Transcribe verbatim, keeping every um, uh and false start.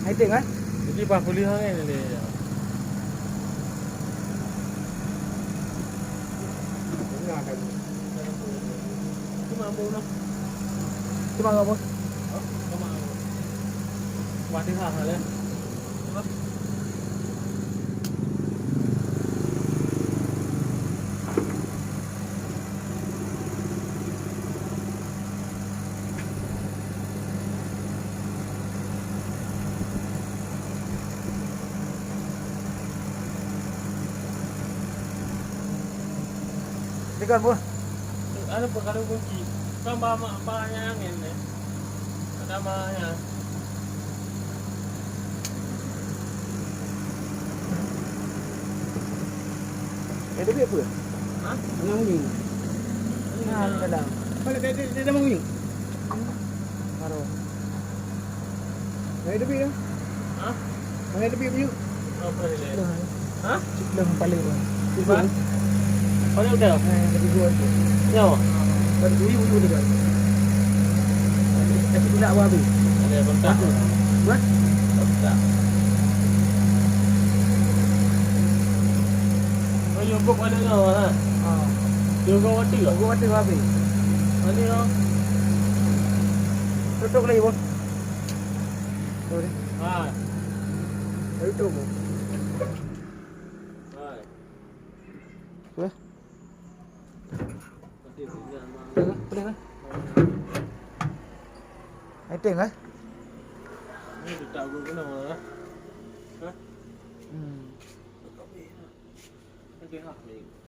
Hai teng, eh? Jadi bah kuliah kan ni. Cuma apa, Bos? Cuma apa? Wah, tengah lah. Tekan, Bos. Ada perkara kunci. Kan bah, bah, bah, angin ni. Ada bah, ya. Eh, tapi apa? Ha? Tengah bunyi. Nah, dalam. Balik, dia, dia, dia dah bunyi. Baru. Hai tepi dah. Ha? Hai tepi punya. Apa ni? Dah. Ha? Cik dah paling. Cik dah. Paling udah. Hai, yang kedua tu. Yo. Baru dua ribu dua kan. Tapi tidak habis. Ada kontak. Apa? Buat? Kontak. Oh, yo, kok ada lah, ha? Ha. Yo, kau mati ke? Kau mati habis. Mati lah. Tutup lagi, Bos. Sorry. Hai. Dari tu, Bos. Hai. Boleh? Boleh lah, boleh lah. Hai teng, eh? Ni tak guna lah. Ha? Hmm. Okey, ha.